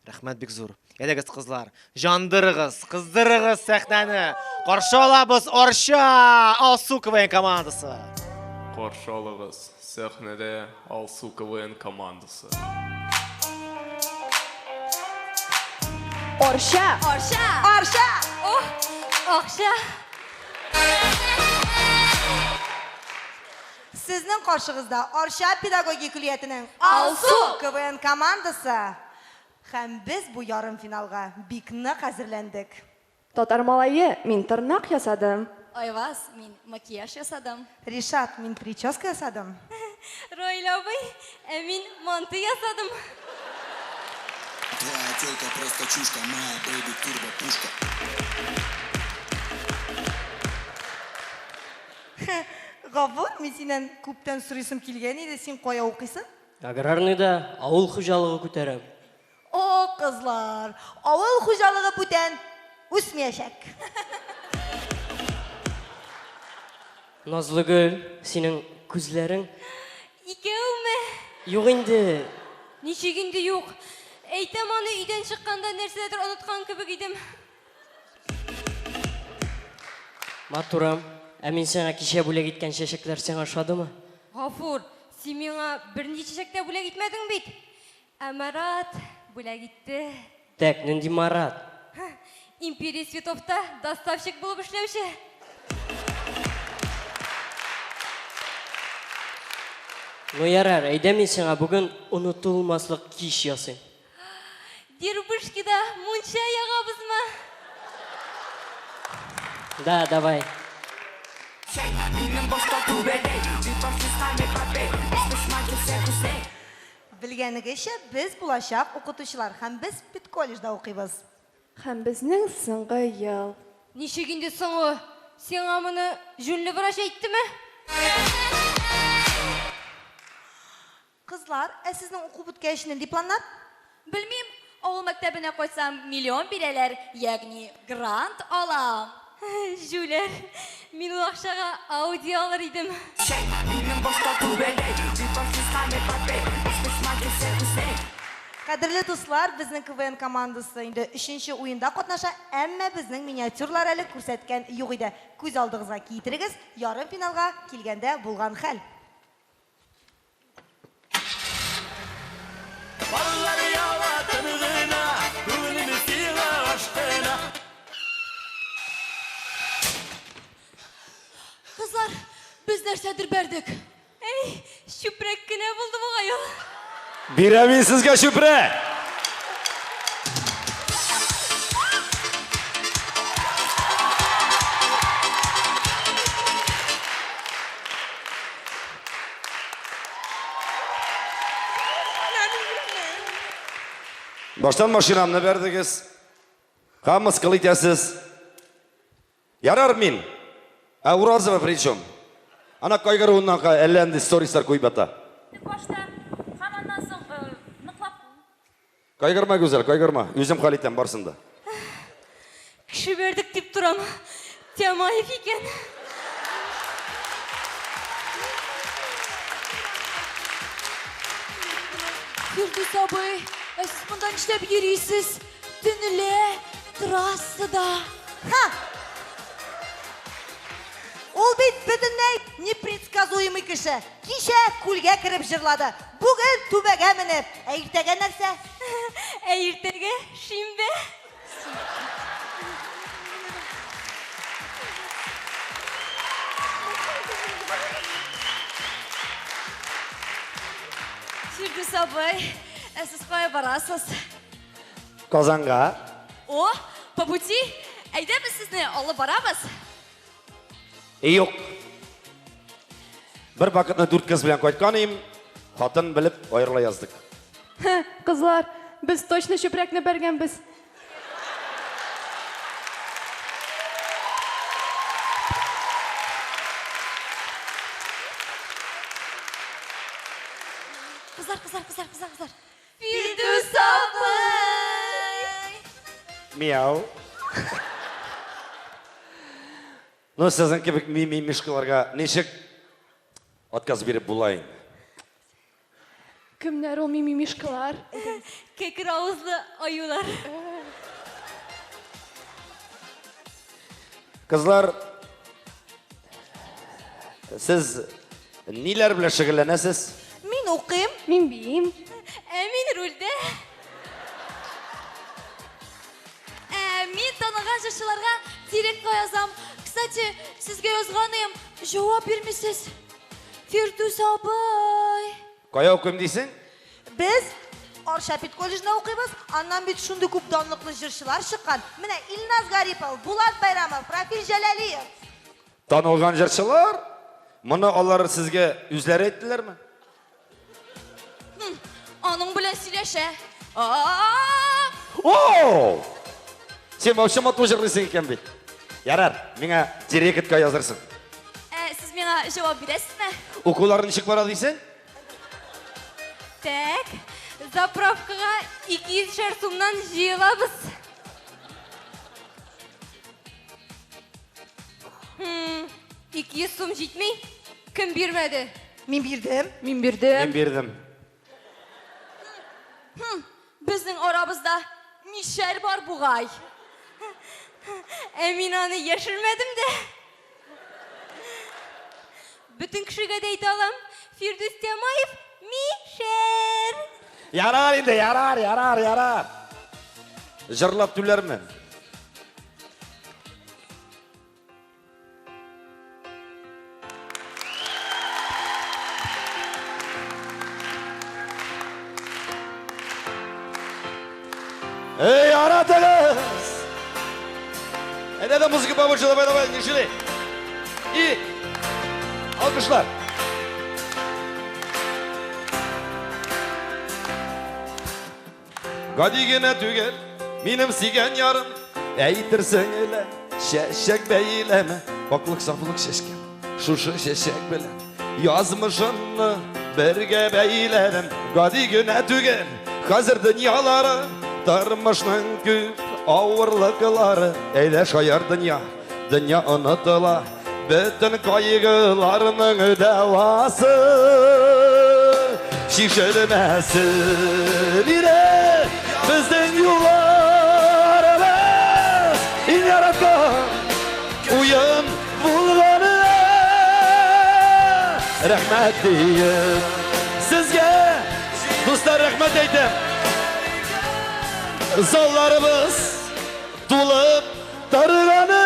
Рәхмәт бик зур. Әйдәгез, кызлар, җандырыгыз, кыздырыгыз сәхнәне. Каршы алабыз Арча Алсу КВН командасы. Каршы алыгыз, сәхнәдә Алсу КВН командасы. Арча! Арча! Арча! Ох, акча! Сезнең каршыгызда Арча педагогия көллиятенең Алсу КВН командасы. Һәм без бу ярымфиналга бик нык әзерләндек. Татар малае, мин тырнак ясадым. Айваз, мин макияж ясадым. Ришат, мин прическа ясадым. Раил абый, ә мин манты ясадым. Твоя телка просто чушка, моя бэйби турбо пушка. Гафур, мин синнән күптән сорыйсым килгән иде, син кая укыйсың? Аграрныйда авыл хуҗалыгы күтәрәм. О, кызлар, авыл хуҗалыгы бүтән үсмәячәк. Назлыгөл, синең күзләрең Икәүме? Юк инде. Ничек инде юк? Әйтәм аны өйдән чыкканда нәрсәдер оныткан кебек идем. Матурым, ә мин сиңа кичә бүләк иткән чәчәкләр сиңа ошадымы? Гафур, син миңа бернинди чәчәк тә бүләк итмәдең бит. Ә Марат бүләк итте. Так, нинди Марат? Империя Цветовта доставщик булып эшләүче. Ну ярар, әйдә мин сиңа бүген онытылмаслык кич ясыйм. Дербышкида мунча ягабызмы? Да, давай. Белгәнегезчә, без булачак укытучылар һәм без педколледжда укыйбыз. Һәм безнең соңгы ел. Ничек инде соңгы? Сиңа моны җүнле врач әйттеме? Кызлар, ә сезнең уку беткәч нинди планнар? Белмим, авыл мәктәбенә кайтсам, миллион бирәләр, ягъни грант алам. Җүләр, мин ул акчага Ауди алыр идем. Кадерле дуслар, безнең КВН командасы инде өченче уенда катнаша, әмма безнең миниатюрлар әле күрсәткән юк иде. Күз алдыгызга китерегез, ярым финалга килгәндә булган хәл. Баллар ява тыныгына, күңелем сиңа ашкына. Кызлар, без нәрсәдер бәрдек. Әй, чүпрәк кенә булды бугай ул. Бирәм мин сезгә чүпрәк! Баштан машинамны бәрдегез. Һәм мыскыл итәсез. Ярар мин. Ә Уразова при чем? Ана кайгыруыннан әллә нинди сторислар куеп ята. Башта һәм аннан соң ныклап. Кайгырма, Гүзәл, кайгырма. Үзем хәл итәм барсын да. Кеше бәрдек дип торам. Тямаев икән. Фирдүс абый, ә сез монда нишләп йөрисез? Төнлә, трассада. Ха! Ул бит бөтенләй непредсказуемый кеше. Кичә күлгә кереп җырлады. Бүген түбәгә менеп. Ә иртәгә нәрсә? Ә иртәгә шимбә. Фирдүс абый, ә сез кая барасыз? Казанга. О, по пути. Әйдә без сезне алып барабыз. Юк. Бер вакытны дүрт кыз белән кайткан идем. Хатын белеп аерыла яздык. Кызлар, без точно чүпрәкне бәргәнбез. Кызлар, кызлар, кызлар, кызлар, кызлар. Фирдүс абый! Мияу. Ну, сезнең кебек ми-ми-мишкаларга ничек отказ биреп була инде? Кемнәр ул ми-ми-мишкалар? Кәкре авызлы аюлар. Кызлар, сез ниләр белән шөгыльләнәсез? Мин укыйм. Мин биим. Ә мин рульдә. Ә мин таныган җырчыларга директка язам. Кстати, сезгә язган идем, җавап бирмисез. Фирдүс абый. Кая укыйм дисең? Без Арча педколледжында укыйбыз. Аннан бит шундый күп данлыклы җырчылар чыккан. Менә Илназ Гарипов, Булат Байрамов, Рафил Җәләлиев. Танылган җырчылар? Моны алар сезгә үзләре әйттеләрме? Аның белән сөйләшә. О! Син вообще матур җырлыйсың икән бит. Ярар, миңа директка язырсың. Ә сез миңа җавап бирәсезме? Укулар ничек бара дисең? Так, заправкага 200 шәр сумнан җыелабыз. 200 сум җитми. Кем бирмәде? Мин бирдем. Мин бирдем. Мин бирдем. Безнең арабызда мишәр бар бугай. Ә мин аны яшермәдем дә. Бөтен кешегә дә әйтә алам. Фирдүс Тямаев мишәр. Ярар инде, ярар, ярар, ярар. Җырлап түләрмен. Эй, яратыгыз! Әйдә дә музыка побольше, давай, давай, не жалей. И алкышлар. Гади генә түгел, минем сөйгән ярым, әйтерсең әле чәчәк бәйләме. Аклык сафлык чәчкән Шушы чәчәк белән Язмышымны бергә бәйләдем Гади генә түгел Хәзер дөньялары Тормышның күп авырлыклары Әйдә шаяр дөнья Дөнья онытыла Бөтен кайгыларның дәвасы Чишелмәсен иде Безнең юлларыбыз Иң яраткан уен булганы Рәхмәт диеп Сезгә, дуслар, рәхмәт әйтәм Залларыбыз тулып торганы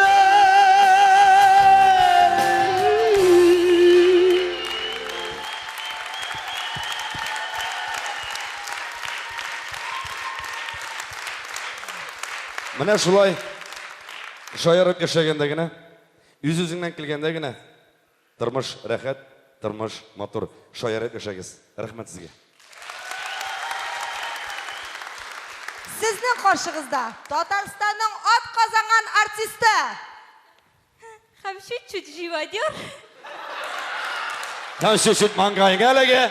Менә шулай шаярып яшәгәндә генә, үз-үзеңнән килгәндә генә тормыш рәхәт, тормыш матур. Шаярып яшәгез. Рәхмәт сезгә. Сезнең каршыгызда Татарстанның атказанган артисты. Һәм чуть-чуть живодер. Һәм чуть-чуть маңгаеңа эләгә.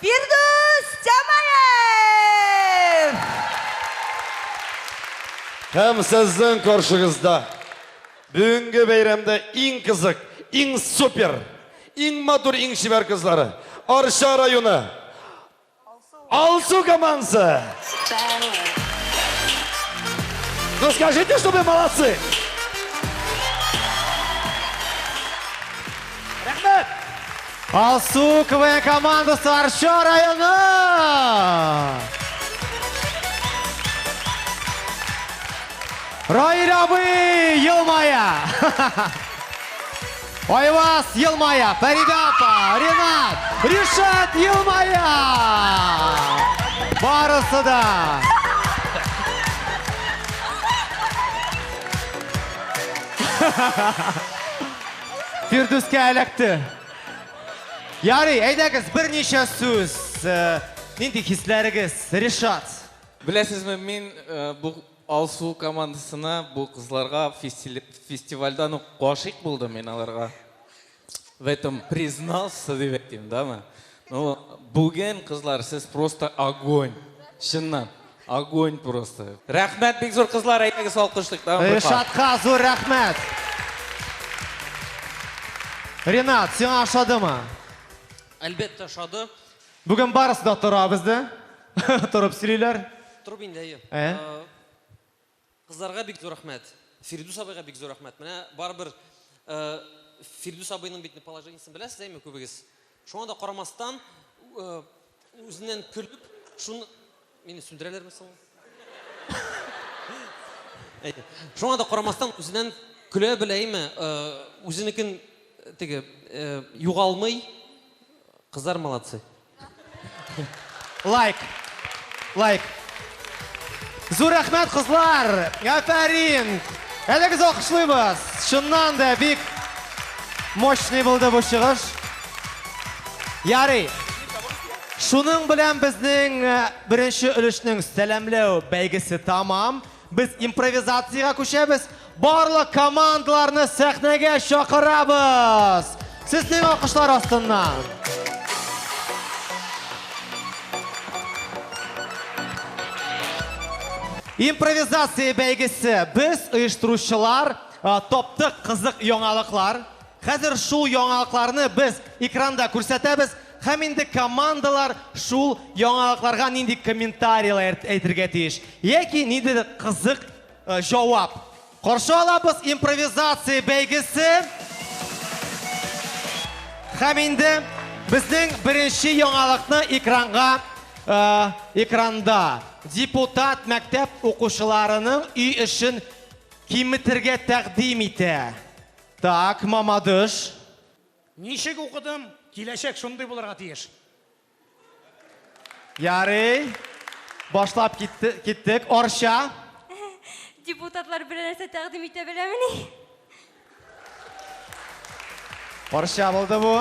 Фирдүс Тямаев! Һәм сезнең каршыгызда бүгенге бәйрәмдә иң кызык, иң супер, иң матур, иң чибәр кызлары Арча районы Алсу командасы. Ну скажите, что вы молодцы. Рәхмәт! Алсу КВН командасы Арча районы! Раил абый елмая! Айваз елмая, Фәридә апа, Ренат, Ришат елмая! Барысы да! Фирдүскә эләкте. Ярый, әйдәгез, берничә сүз. Э, Нинди хисләрегез, Ришат? Беләсезме, мин э, бу Алсу командасына, бу кызларга фестивальдән үк гашыйк булдым мин аларга. В этом признался дип әйтим, дамы? Ну, бүген, кызлар, сез просто огонь. Чыннан, огонь просто. Рәхмәт бик зур, кызлар, әйдәгез алкышлыйк, тагын бер кат. Ришатка зур рәхмәт. Ренат, сиңа ошадымы? Әлбәттә, ошады. Бүген барысы да тора бездә. Торып сөйлиләр. Торып инде, әйе. Ә? Кызларга бик зур рәхмәт. Фирдүс абыйга бик зур рәхмәт. Менә барыбер Фирдүс абыйның бит положениесен беләсез, әйме, күбегез. Шуңа да карамастан, үзеннән көлеп, шуны мине сүндерәләрме соң? Әйе. Шуңа да карамастан, үзеннән көлә белә, әйме, үзенекен теге югалмый. Кызлар молодцы. Лайк. Лайк. Зур рәхмәт, кызлар. Афәрин. Әйдәгез алкышлыйбыз. Чыннан да бик мощный булды бу чыгыш. Ярый. Шуның белән безнең э, беренче өлешнең сәламләү бәйгесе тамам. Без импровизациягә күчәбез. Барлык командаларны сәхнәгә чакырабыз. Сезнең алкышлар астыннан. Импровизация бәйгесе. Без оештыручылар таптык кызык яңалыклар. Хәзер шул яңалыкларны без экранда күрсәтәбез һәм инде командалар шул яңалыкларга нинди комментарийлар әйтергә тиеш яки ниндидер кызык җавап. Каршы алабыз импровизация бәйгесе. Һәм инде безнең беренче яңалыкны экранга экранда депутат мәктәп укучыларының өй эшен киметергә тәкъдим итә. Так, Мамадыш. Ничек укыдым, киләчәк шундый булырга тиеш. Ярый. Башлап китте, киттек. Арча. Депутатлар берәр нәрсә тәкъдим итә беләмени? Арча булды бу.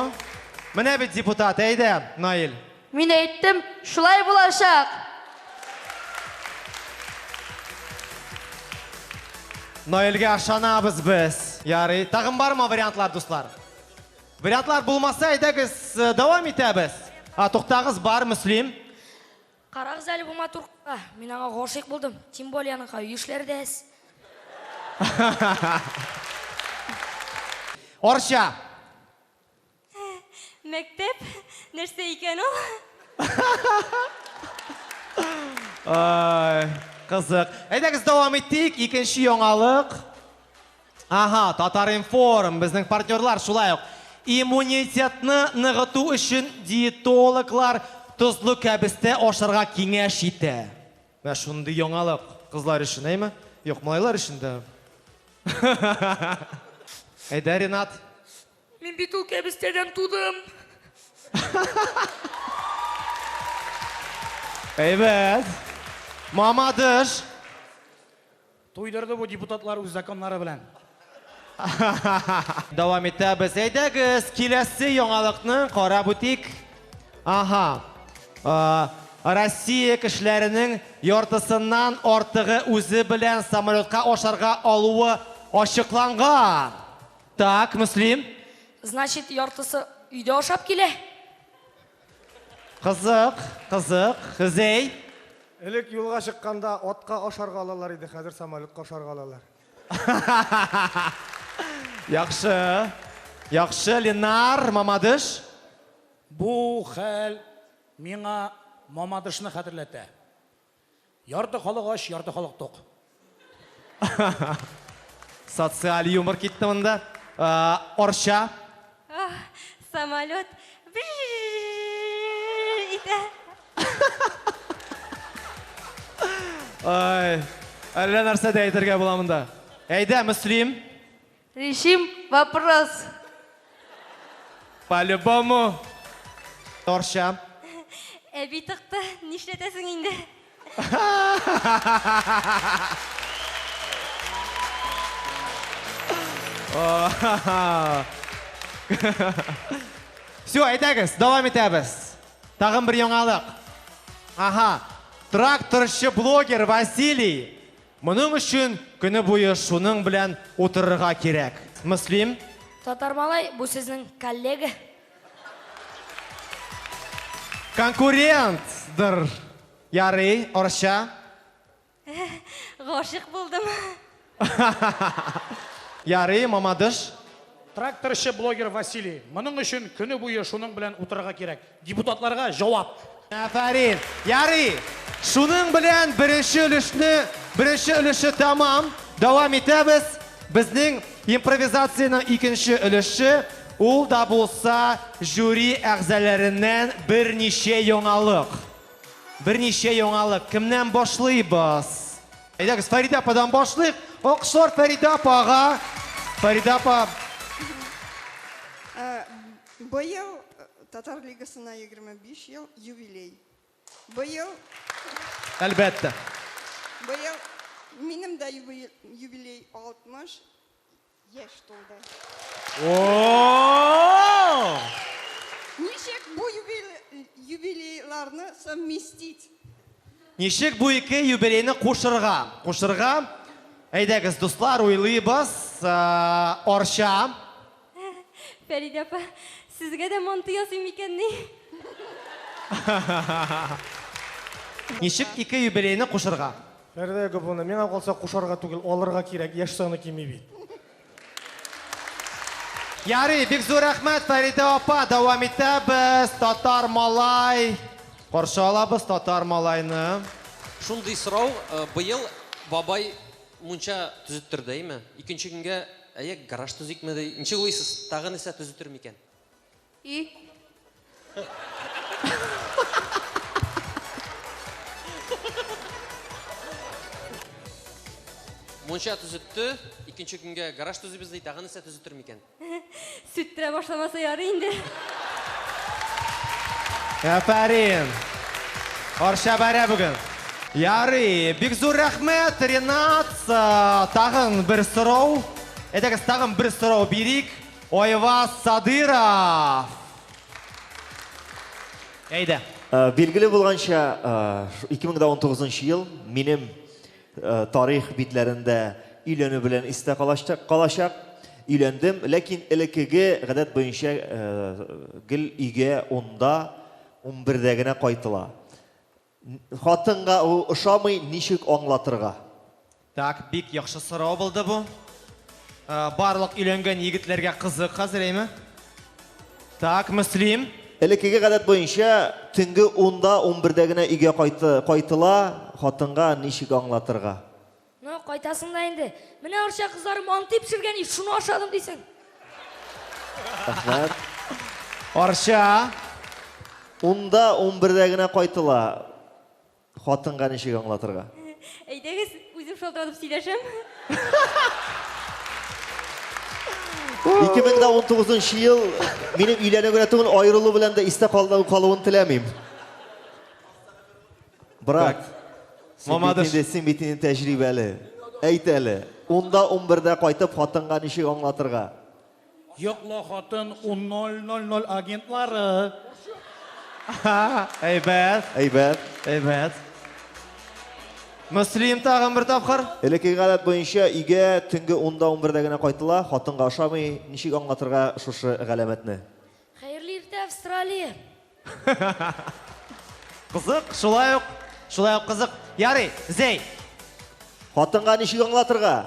Менә бит депутат, әйдә, Наил. Мин әйттем, шулай булачак! Наилгә ышанабыз без. Ярый. Тагын бармы вариантлар, дуслар? Вариантлар булмаса, әйдәгез, э, дәвам итәбез. А, туктагыз, бар, Мөслим. Карагыз әле бу матур кызга. Мин аңа гашыйк булдым. Тем более аның өй эшләре дә әз. Арча. Мәктәп нәрсә икән ул? Ай, кызык. Әйдәгез дәвам итик. Икенче яңалык. Ага, Татар-информ, безнең партнерлар шулай ук. Иммунитетны ныгыту өчен диетологлар тозлы кәбестә ашарга киңәш итә. Менә шундый яңалык кызлар өчен, әйме? Юк, малайлар өчен дә. Әйдә, Ренат. Мин бит ул кәбестәдән тудым. Әйбәт. Мамадыш. Туйдырды бу депутатлар үз законнары белән. Дәвам итәбез. Әйдәгез, киләсе яңалыкны карап үтик. Ага. Россия кешеләренең яртысыннан артыгы үзе белән самолетка ашарга алуы ачыкланган. Так, Мөслим. Значит, яртысы өйдә ашап килә. Кызык, кызык. Зәй. Элек юлга чыкканда атка ашарга алалар иде, хәзер самолетка ашарга алалар. Яхшы. Яхшы, Ленар, Мамадыш. Бу хәл миңа Мамадышны хәтерләтә. Ярты халык ач, ярты халык тук. Социаль юмор китте монда. Арча. Самолет итә. Ай, әллә нәрсә дә әйтергә була монда. Әйдә, Мөслим. Решим вопрос. По-любому. Арча. Әби тыкты, нишләтәсең инде? Все, әйдәгез, дәвам итәбез. Тагын бер яңалык. Ага, тракторчы блогер Василий. Моның өчен көне буе шуның белән утырырга кирәк. Мөслим. Татар малай, бу сезнең коллега. Конкурентдыр. Ярый, Арча. Гашыйк булдым. Ярый, Мамадыш. Тракторчы блогер Василий. Моның өчен көне буе шуның белән утырырга кирәк. Депутатларга җавап. Афәрин. Ярый. Шуның белән беренче өлешне, беренче өлеше тәмам. Дәвам итәбез. Безнең импровизациянең икенче өлеше, ул да булса жюри әгъзаләреннән берничә яңалык. Берничә яңалык. Кемнән башлыйбыз? Әйдәгез, Фәридә ападан башлыйк. Алкышлар Фәридә апага. Фәридә апа. Быел Татар лигасына 25 ел юбилей. Быел Әлбәттә. Быел минем дә юбилей 60 яшь тулды. О! Ничек бу юбилейларны совместить? Ничек бу ике юбилейны кушырга? Кушырга. Әйдәгез, дуслар, уйлыйбыз. Арча. Фәридә апа, сезгә дә манты ясыйм микәнни? Ничек ике юбилейны кушырга? Фәридә Якуповна, миңа калса кушарга түгел, алырга кирәк, яшь саны кими бит. Ярый, бик зур рәхмәт, Фәридә апа. Дәвам итәбез. Татар малай. Каршы алабыз татар малайны. Шундый сорау, э, быел бабай мунча төзеттерде, әйме? Икенче көнгә, әйе, гараж төзикме ди. Ничек уйлыйсыз, тагы нәрсә төзетер микән? И. Мунча төзетте, икенче көнгә гараж төзибез ди, тагы нәрсә төзетер микән? Сүттерә башламаса ярый инде. Афәрин! Арча бәрә бүген. Ярый, бик зур рәхмәт, Ренат. Тагын бер сорау. Әйдәгез, тагын бер сорау бирик. Айваз Садыров! Әйдә. Э, билгеле булганча, 2019 э, ел минем э, тарих битләрендә өйләнү белән истә калачак. Өйләндем, ләкин элеккеге гадәт буенча гел өйгә унда, унбердә генә кайтыла. Хатынга ул ошамый, ничек аңлатырга? Так, бик яхшы сорау булды бу. Барлык өйләнгән егетләргә кызык хәзер, әйме? Так, Мөслим. Элеккеге гадәт буенча төнге унда, унбердә генә өйгә кайтыла, хатынга ничек аңлатырга? Ну, кайтасың да инде. Менә Арча кызлары мантый пешергән, и шуны ашадым дисең. Рәхмәт. Арча. Унда, унбердә генә кайтыла. Хатынга ничек аңлатырга? Әйдәгез, үзем шалтыратып сөйләшәм. 2019 ел минем өйләнү генә түгел, аерылу белән дә истә калуын теләмим. Брат, син бит инде, син бит инде тәҗрибәле. Әйт әле, унда, унбердә кайтып хатынга ничек аңлатырга? Йокла, хатын, 10.00 агентлары. Әйбәт. Әйбәт. Әйбәт. Мөслим тагын бер тапкыр. Элеккеге гадәт буенча өйгә төнге унда, унбердә генә кайтыла, хатынга ошамый, ничек аңлатырга шушы галәмәтне? Хәерле иртә, Австралия! Кызык, шулай ук, шулай ук кызык. Ярый, Зәй. Хатынга ничек аңлатырга?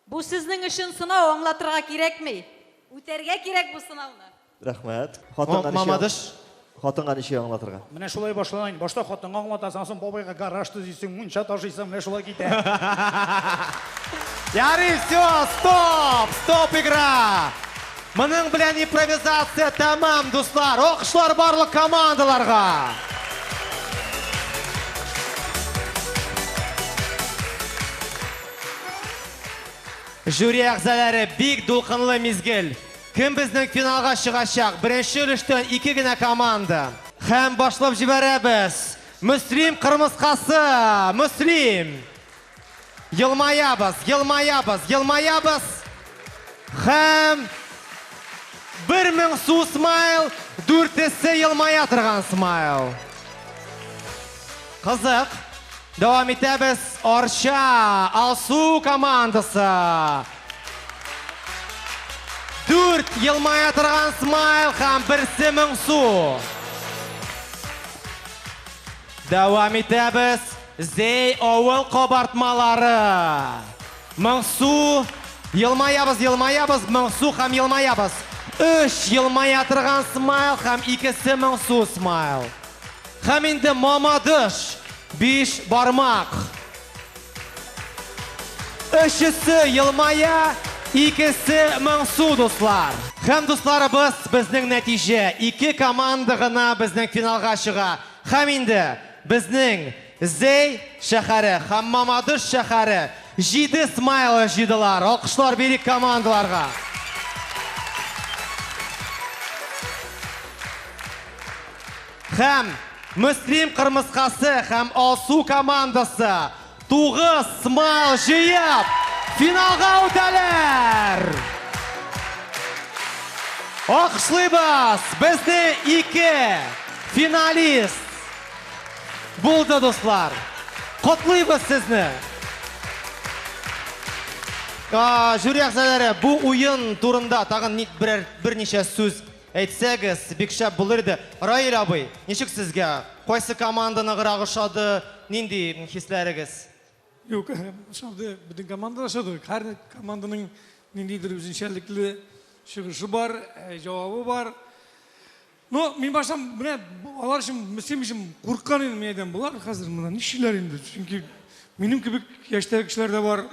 Бу сезнең өчен сынау, аңлатырга кирәкми. Үтәргә кирәк бу сынауны. Рәхмәт. Хатынга ничек Мамадыш. Хатынга ничек аңлатырга? Менә шулай башлана инде. Башта хатынга аңлатасың, аннан соң бабайга гараж төзисең, мунча ташыйсың, менә шулай китә. Ярый, все, стоп, стоп игра. Моның белән импровизация тәмам, дуслар. Алкышлар барлык командаларга. Жюри әгъзалары бик дулкынлы мизгел. Кем безнең финалга чыгачак? Беренче өлештән ике генә команда. Һәм башлап җибәрәбез. Мөслим кырмыскасы, Мөслим. Елмаябыз, елмаябыз, елмаябыз. Һәм бер моңсу смайл, дүртесе елмая торган смайл. Кызык. Дәвам итәбез. Арча, Алсу командасы. Дүрт елмая торган смайл һәм берсе моңсу. Дәвам итәбез. Зәй авыл кабартмалары. Моңсу, елмаябыз, елмаябыз, моңсу һәм елмаябыз. Өч елмая торган смайл һәм икесе моңсу смайл. Һәм инде Мамадыш, биш бармак. Өчесе елмая, икесе моңсу, дуслар. Һәм дусларыбыз, безнең нәтиҗә. Ике команда гына безнең финалга чыга. Һәм инде безнең Зәй шәһәре һәм Мамадыш шәһәре җиде смайл җыйдылар. Алкышлар бирик командаларга. Һәм Мөслим кырмыскасы һәм Алсу командасы тугыз смайл җыеп финалга үтәләр. Алкышлыйбыз безне ике финалист булды, дуслар. Котлыйбыз сезне. Жюри әгъзалары, бу уен турында тагын берәр берничә сүз әйтсәгез, бик шәп булыр иде. Раил абый, ничек сезгә? Кайсы команда ныграк ошады? Нинди хисләрегез? Юк, ошады, бөтен команда ошады. Һәр команданың ниндидер үзенчәлекле чыгышы бар, җавабы бар. Но мин башта менә алар өчен, Мөслим өчен курыккан идем, мин әйтәм, болар хәзер менә нишлиләр инде? Чөнки минем кебек яшьтәге кешеләр дә бар.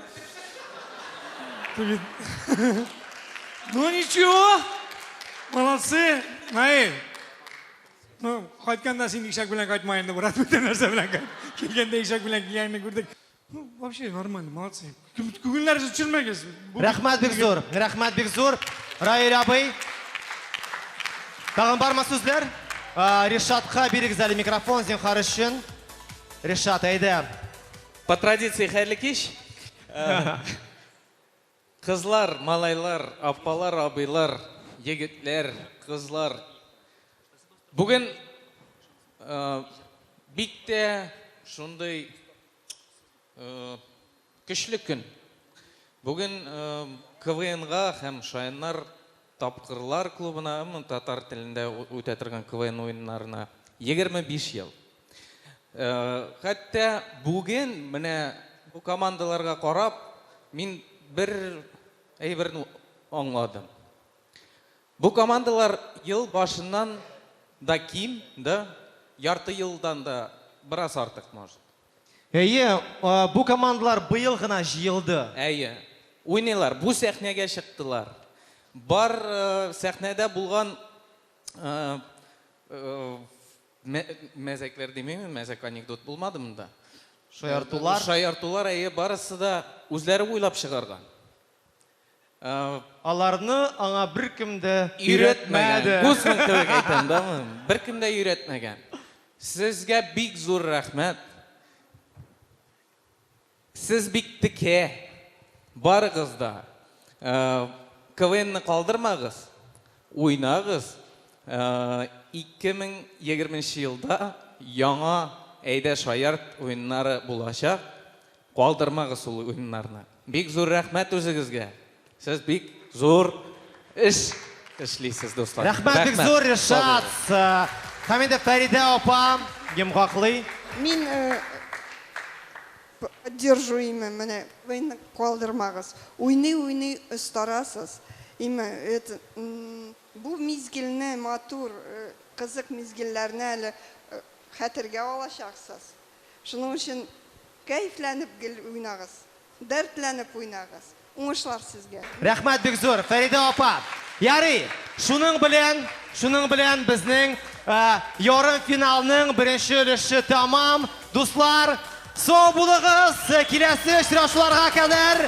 Ну ничего, молодцы, Наиль. Ну, кайтканда син ишәк белән кайтма инде, брат, бүтән нәрсә белән кайт. Килгәндә ишәк белән килгәнне күрдек. Ну, вообще нормально, молодцы. Күңелләрегезне төшермәгез. Рәхмәт бик зур, рәхмәт бик зур, Раил абый. Тагын бармы сүзләр? Ришатка бирегез әле микрофон, зинһар өчен. Ришат, әйдә. По традиции, хәерле кич. Кызлар, малайлар, апалар, абыйлар, егетләр, кызлар. Бүген бик тә шундый көчле көн. Бүген КВНга һәм Шаяннар тапкырлар клубына, татар телендә үтә торган КВН уеннарына 25 ел. Хәтта бүген менә бу командаларга карап, мин бер әйберне аңладым. Бу командалар ел башыннан да ким, да, ярты елдан да бераз артык, может. Әйе, бу командалар быел гына җыелды. Әйе. Уйныйлар, бу сәхнәгә чыктылар. Бар сәхнәдә булган мәзәкләр димиме, мәзәк анекдот булмады монда. Шаяртулар. Шаяртулар, әйе, барысы да үзләре уйлап чыгарган. Аларны аңа беркем дә өйрәтмәгән. өйрәтмәде. Гусман кебек әйтәм, дамы? Беркем дә өйрәтмәгән. Сезгә бик зур рәхмәт. Сез бик текә. Барыгыз да. КВНны калдырмагыз. Уйнагыз. 2020 елда яңа Әйдә шаярт уеннары булачак. Калдырмагыз ул уеннарны. Бик зур рәхмәт үзегезгә. Сез бик зур эш эшлисез, дуслар. Рәхмәт бик зур, Ришат. Һәм инде Фәридә апа йомгаклый. Мин поддержу име, менә уенны калдырмагыз. Уйный-уйный остарасыз. Име, это, бу мизгелне матур, кызык мизгелләрне әле хәтергә алачаксыз. Шуның өчен кәефләнеп гел уйнагыз, дәртләнеп уйнагыз. Уңышлар сезгә. Рәхмәт бик зур, Фәридә апа. Ярый, шуның белән, шуның белән безнең ярым финалның беренче өлеше тәмам. Дуслар, сау булыгыз. Киләсе очрашуларга кадәр.